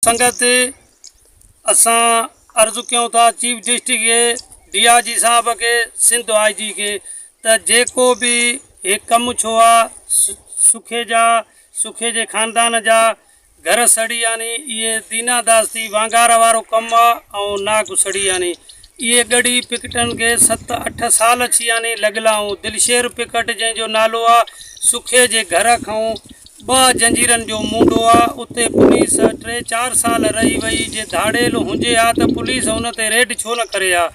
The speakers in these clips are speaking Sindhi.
سنگت اسان عرض ڪيون ٿا چيف ڊسٽرڪٽ کي ڊي I جي صاحب کي سنڌ آء جي کي ته جيڪو به هي ڪم ڇو آ سکي جا سکي جي خاندان جا گهر سڙي آني اهي دينا داستي وانگار وارو ڪم آ ۽ ناڪ سڙي آني اهي ڳڙهي پڪٽن کي ست اٺ سال ڇي آني لڳلا ۽ دلشير پڪٽ جنهن جو نالو آ سکي جي گهر کان ٻه جنجيرن جو مونڊو آ اتي پوليس ٽي چار سال رهي وئي جي ڌاڙيل هجي ها ته پوليس ان تي ريڊ ڇو نه ڪري ها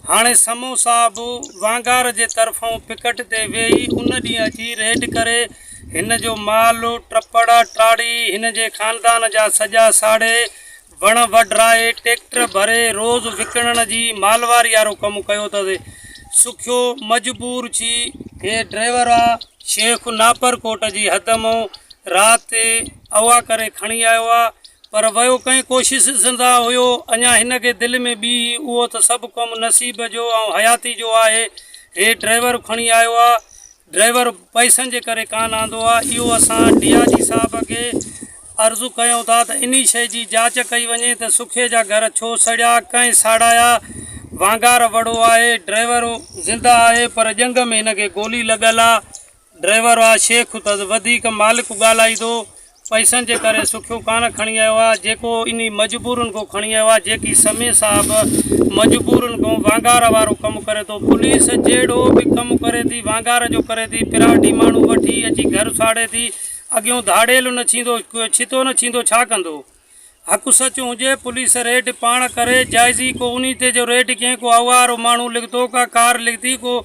هاڻي سمو صاحب وانگار جي طرفئون پڪٽ تي ويهي ان ڏينهن اچي ريڊ ڪري هن جو مال ٽپڙ ٽاڙي هن جي خاندان جا سڄا ساڙي وڻ وڍرائي ٽيڪٽر ڀري روز وڪڻڻ جي مالواري وارو ڪم ڪيو اٿس. سکيو مجبور ڇي. هي ڊرائيور آ شيخ ناپر ڪوٽ جي حد مون رات اغوا ڪري کڻي آيو آ پر ويو ڪنهن ڪوشش سندا هيو اڃا هن کي دل ۾ ٻي هئي اهو ته سڀ ڪم نصيب جو ۽ حياتي جو آهي هي ڊرائيور کڻي آيو آ ڊرائيور پئسن جي ڪري ڪانه آندو آ اهو اسان ڊي I جي صاحب کي عرض ڪيون ٿا ته انهي شئي جي جاچ ڪئي وڃي ته سکي جا گهر ڇو سڙيا ڪنهن ساڙايا وانگار وڙو آهي ڊرائيور زنده آهي پر ڄنگهه ۾ هن کي گولي لڳل آ ڊرائيور آ شيخ ته وڌيڪ مالڪ ڳالهائيندو پئسن جي ڪري سکيو ڪانه کڻي آيو آ جيڪو انهي مجبورن کان کڻي آيو آ جيڪي سمي صاحب مجبورن کان وانگار وارو ڪم ڪري ٿو پوليس جهڙو به ڪم ڪري ٿي وانگار جو ڪري ٿي پراڊي ماڻهو وٺي اچي گهر ساڙي ٿي اڳيون ڌاڙيل نه ڇيندو ڇتو نه ڇيندو ڇا ڪندو حق سچ هجي پوليس ريڊ پاڻ ڪري جائزي ڪو انهي تي جو ريڊ ڪئين ڪو اوار ماڻهو لکتو ڪا ڪار لکتي ڪو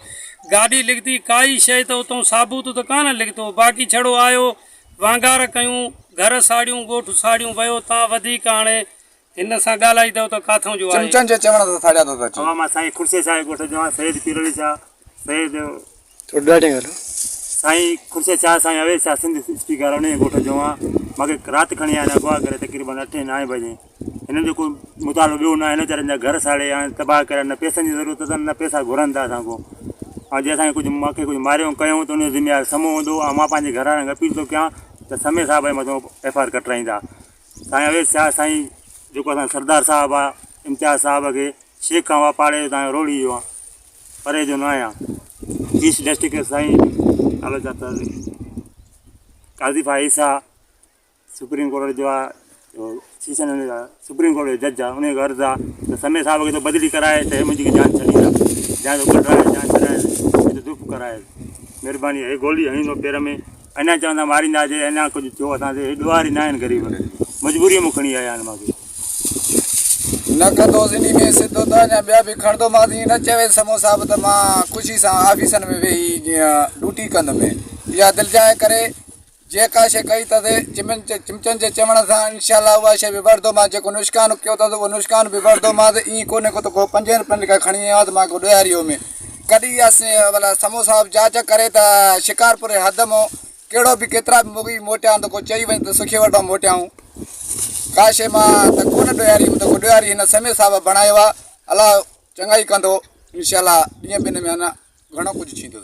گاڏي لکتي ڪائي شئي ته اتون ثابوت ته ڪانه لکتو باقي ڇڙو آيو وانگار ڪيون، گهر ساڙيون، ڳوٺ ساڙيون، ويو تان وڌيڪ هاڻي هن سان ڳالهائيندؤ ته ڪاٿئون جو آهي. چمچن جي چوڻ تان ساڙيا ٿا اچن. اوهان مان سائين خورشيد شاهه جي ڳوٺ جو آهيان سيد پير علي شاهه سيد ٿورو ڏاڍي ڳالهايو. سائين خورشيد شاهه سائين اويس شاهه سنڌ اسپيڪر انهي ڳوٺ جو آهيان مان کي رات کڻي آيا آهن اغوا ڪري تقريبن اٺين نائين بجي هنن جو ڪو مطالبو ٻيو نه آهي هن ويچارن جا گهر ساڙي ۽ تباهه ڪريا نه پئسن جي ضرورت اٿن نه پئسا گهرن ٿا اسان کان ۽ جي اسان کي ڪجهه مان کي ڪجهه ماريو ڪيو ته ان جو ذميوار سمو هوندو ۽ مان پنهنجي گهر وارن کي اپيل ٿو ڪيان ته سمي صاحب جي مٿو ايف I R ڪٽرائيندا سائين اويس شاهه سائين جيڪو اسان جو سردار صاحب آهي امتياز صاحب کي شيخ کان آهي پاڙي جو تان روهڙي جو آهي پري جو نه آهيان چيف جسٽس سائين نالو ڇا اٿس قاضي فائز عيسيٰ سپريم ڪورٽ جو آ سيشن سپريم ڪورٽ جو جج آ ان کي عرض آ ته سمي صاحب کي تو بدلي ڪرائي ته هي منهنجي جان ڇڏيندا جان تو ڪڍرائي جان ڇڏائي ته دف ڪرائي مهرباني هي گولي هڻيندو پير ۾ اڃا چوندا ماريندا جي اڃا ڪجهه ٿيو اسان تي هي ڏوهاري نه آهن غريب مجبوري مون کڻي آيا آهن ماکي نه ڪندوس انهي ۾ سڌو ته اڃا ٻيا به کڻندومانس ائين نه چوي سمو صاحب ته مان خوشي سان آفيسن ۾ ويهي جيئن ڊوٽي ڪندم اها دلجاء ڪري جيڪا شيء ڪئي اٿس چمچن جي چوڻ سان انشاء الله اها شيء به وٺندومانس جيڪو نقصان ڪيو اٿس اهو نقصان به وٺندومانس ائين ڪونهي ڪو ته ڪو پنجين روپين کان کڻي آيو آهيان ته مان ڪو ڏوهاري هو ۾ ڪڏهن اها ڀلا سمو صاحب جاچ ڪري ته شڪارپور جي حد مان ڪهڙو به ڪيترا به مغوي موٽيا آهن ته ڪو چئي وڃي ته سکي وٽان موٽيا آهيون ڪا شيء مان ته ڪونه ڏوهاري هيم ته ڪو ڏوهاري هن سمي صاحب بڻايو آهي الله چڱائي ڪندو انشاء الله ڏينهن ٻن ۾ اڃا گهڻو ڪجهه ٿيندو.